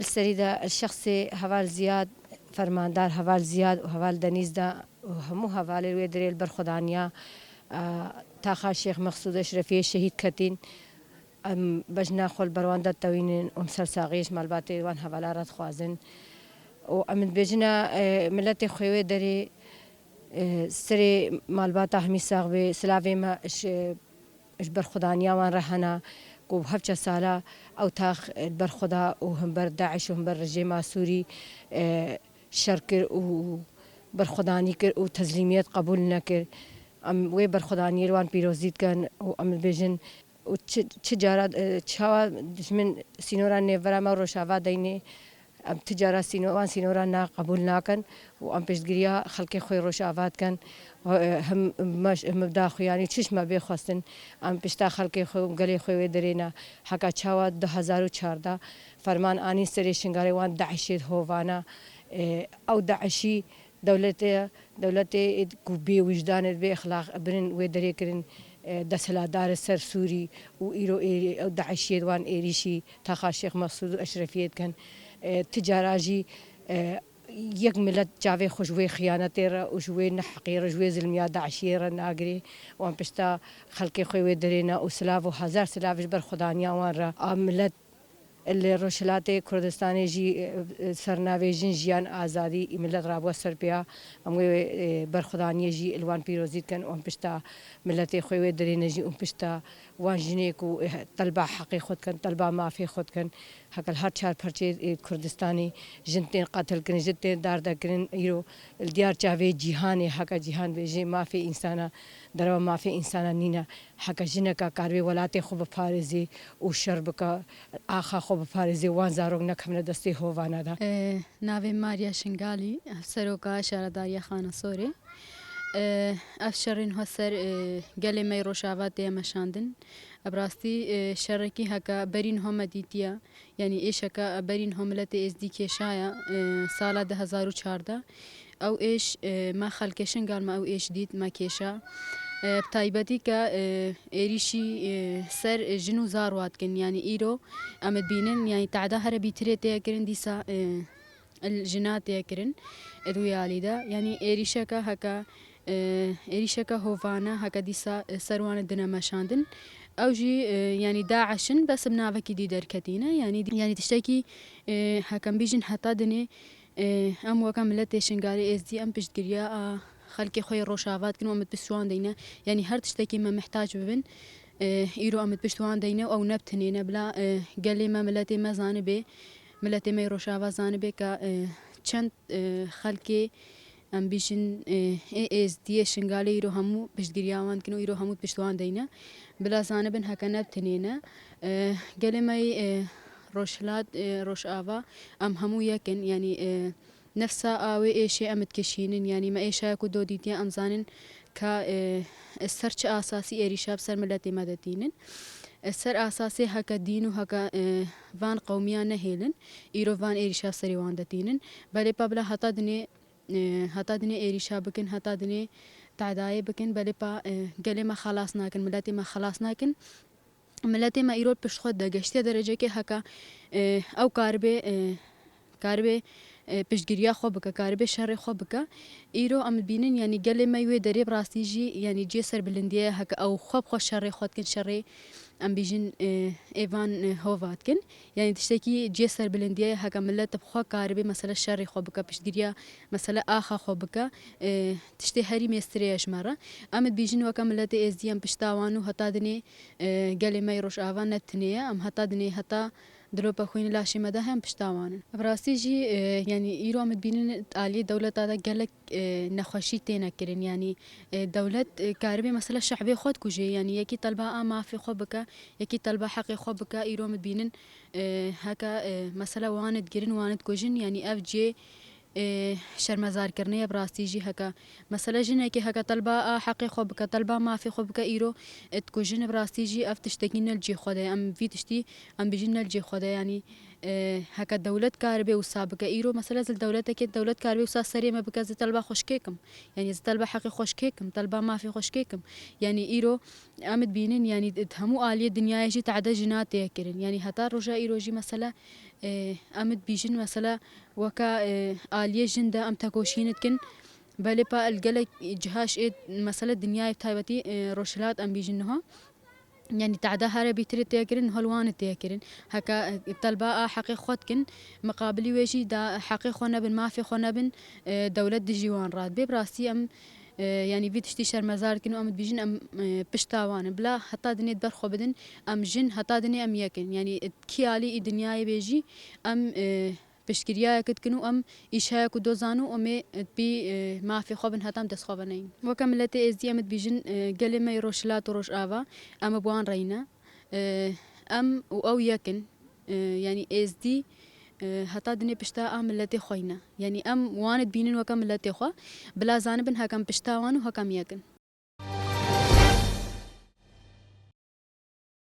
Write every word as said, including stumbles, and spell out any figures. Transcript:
Serî de şexsê heval Ziyad, fermandar heval Ziyad û heval Denîz de û hemû hevalên wê derê li ber xwedaniya, e, taxa Şêx Mexsûd Eşrefiyê şehîd ketîn. Em bejna xwe li ber wan de tewînin û em sersaxiyê ji malbatê wan hevala re dixwazin. Û em dibêjin, e, miletê xwe wê derê, e, serê malbata hemî sax bê, silavê me ji, ji berxwedaniya wan re hene ku bi hevçe sala ew tax, e, li ber xwe da û himber DAIŞ û himber rejêma Sûrî, e, şer kir û berxwedanî kir û tezlîmiyet qebûl nekir. Em wê berxwedaniyê li wan pîrozî dikin û em dibêjin, û çi, çi cara, e, çawa dijmin sînora nêvera me Rojava deynê, em ti cara sîno-, wan sînora na qebûl nakin û em piştgiriya xelkê xwe Rojava dikin. E, him me, him daxuyanî çiş me bê xwestin, em pişta xelkê xwe û gelê xwe wê derê ne. Heka çawa du hezar û çardeh ferman anîn serê Şingalê wan DAIŞê hovana, e, ew DAIŞî dewletê, dewletê ku bê wijdan e, bê exlaq, birin wê derê kirin, e, desthilatdar e ser Sûrî û îro êrî-, ew DAIŞiyê wan êrîşî taxa Şêx Mesûd û Eşrefiyê dikin. E, ti cara jî, e, yek milet çavê xwe ji wê xiyanetê re û ji wê neheqê re, ji wê zilmiya DAIŞiyê re nagirê. Wan pişta xelkê xwe wê derê ne û silav û hezar silav ji berxwedaniya wan re a milet Li Rojhilatê Kurdistanê jî, e, e, sernavê Jin, Jiyan, Azadî, î milet rabû ser pêya. Em wê, e, berxwedaniyê jî li wan pîrozî dikin û em pişta miletê xwe wê derê ne jî û pişta wan jinê ku, e, telba heqê xwe dikin, telba mafê xwe dikin. Heke li her çar perçeyê, e, Kurdistanê jin tên qetilkirin, jin tên dardekirin. Îro li diyar çavê cîhanê, heke cîhan bêjê mafê însana, derewa mafê însana nîne. Heke jineka karibê welatê xwe biparêzê û şer bike, axa xwe biparêzê, wan zarok nekevine destê hovana de. E, navê Maria Şingalî, hevseroka Şaredariya Xanesorê. E, ev şerên ho ser, e, gelê me yê Rojava tê meşandin. Bi rastî, e, şerekî heke berî niho me dîtiye. Yanî êşeke berî niho miletê êzdî kêşaya, e, sala du hezar û çardeh. Ew êş, e, me xelkê Şingal me ew êş dît, me kêşa. E, bi taybetî ke, e, êrîşî, e, ser jin û zarwa dikin. Yanî îro em dibînin, yanî tehda here bîtirê tê kirin dîsa, e, li jina tê kirin, e, di wî alî de. Yanî êrîşeke heke, e, êrîşeke hovane heke dîsa, e, ser wan dine meşandin. Ew jî, e, yanî DAIŞ in, bes bi navekî dî derketîne. Yanî, yanî tiştekî, e, heke em bîjin heta dinê, e, em weke miletê Şingalê Êzdî em piştgiriya a xelkê xwe yê Rojava dikin û em bi pişt wan deyne. Yanî her tiştekî me mihtac bibin, e, îro em bi pişt wan deyne û ew ne bi tinê ne. Bila, e, gelê me, miletê me zanibê, miletê me yê Rojava zanibê ke, e, çend, e, xelkê, em bîjin, e, ê Êzdiyê Şingalê îro hemû piştgiriya wan dikin û îro hemû pişt wan deyne. Bila zanibin heke ne bi tinê ne. E, gelê me yê, e, Rojhilat, e, Rojava, em hemû yek in. Yanî, e, nefsa a wê êşê em dikişînin. Yanî me êşaya ku do dîtiye, em zanin ka, e, ser çi asasî êrîşa bi ser miletê me de tînin. E, ser asasê heke dîn û heke, e, van qewmiya nehêlin, îro van êrîşa bi serê wan de tînin. Belê pa bila heta dinê, e, heta dinê êrîşa bikin, heta dinê tehdayê bikin, belê pa, e, gelê me xelas nakin, miletê me xelas nakin. Miletê me îro pişt xwe de geştiye derecekê heke, e, ew karibe, e, karibe, e, piştgiriya xwe bike, karibe şerê xwe bike. Îro em dibînin, yanî gelê me wê derê bi rastî jî, yanî cê serbilindiyê ye heke ew xwe bi xwe şerê xwe dikin, şerê, em bîjin, e, ê van, e, hova dikin. Yanî tiştekî cê serbilindiyê ye heke milet bi xwe karibe mesela şerê xwe bike, piştgiriya mesela axa xwe bike, e, tiştê herî mêstirê ye ji me re. Em dibîjin weke miletê Êzdî em pişta wan û heta dinê, e, gelê me yê Rojava ne tinê ye. Em heta dinê, heta dilopa xwînê laşê me de heye em pişta wan in. Bi rastî jî, e, yanî îro em dibînin aliyê dewleta de gelek, e, nexweşî têne kirin. Yanî, e, dewlet, e, karibe mesela şehbê xwe dikuje. Yanî yekî telba a mafê xwe bike, yekî telba heqê xwe bike, îro em dibînin, e, heke, e, mesela wan digirin, wan dikujin. Yanî ev cê, e, şermezarkirinê ye bi rastî jî heke. Mesela jinekê heke telba a heqê xwe bike, telba mafê xwe bike, îro, e, dikujin, bi rastî jî ev tiştekî ne li cê xwe de ye. Em vî tiştî, em bijîn ne li cê xwe de ye. Yanî, e, heke dewlet karibe wisa bike, îro mesela ez li dewletekê, dewlet karibe wisa serê me bike, ez ê telba xwe ji kê kim? Yanî ez ê telba heqê xwe ji kê kim? Telba mafê xwe ji kê kim? Yanî îro em dibînin, yanî di hemû aliyê dinyayê jî tehde jina tê kirin. Yanî heta roja îro jî mesela, E, em dibîjin mesela weka, e, aliyê jin de em tekoşîn dikin. Belê pa li gelek ciha ji ê mesela dinyayê bi taybetî, e, Rojhilat em bîjin niha. Yanî tehda here bîtirê tê kirin, niha li wan tê kirin. Heke, e, telba a heqê xwe dikin, miqabilî wê jî da heqê xwe nebin, mafê xwe nebin, e, dewlet dijî wan radibe. Bi rastî em, e, yanî vî tiştî şermezar dikin û em dibîjin em, e, pişta wan in. Bila heta dinê di ber xwe bidin, em jin heta dinê em yek in. Yanî kî alî î dinyayê bê jî em, e, piştgiriya yek dikin û em îşeya ku dozan û em ê bi, e, mafê xwe bin heta em dest xwe veneyîn. Weke miletê êzdî em dibîjin, e, gelê me yê Rojhilat û Rojava, em bi wan reyne. E, em û ew yek in. E, yanî êzdî, e, heta dinê pişta a miletê xwe yine. Yanî em wan dibînin weke miletê xwe. Bila zanibin heke em pişta wan û heke em yek in.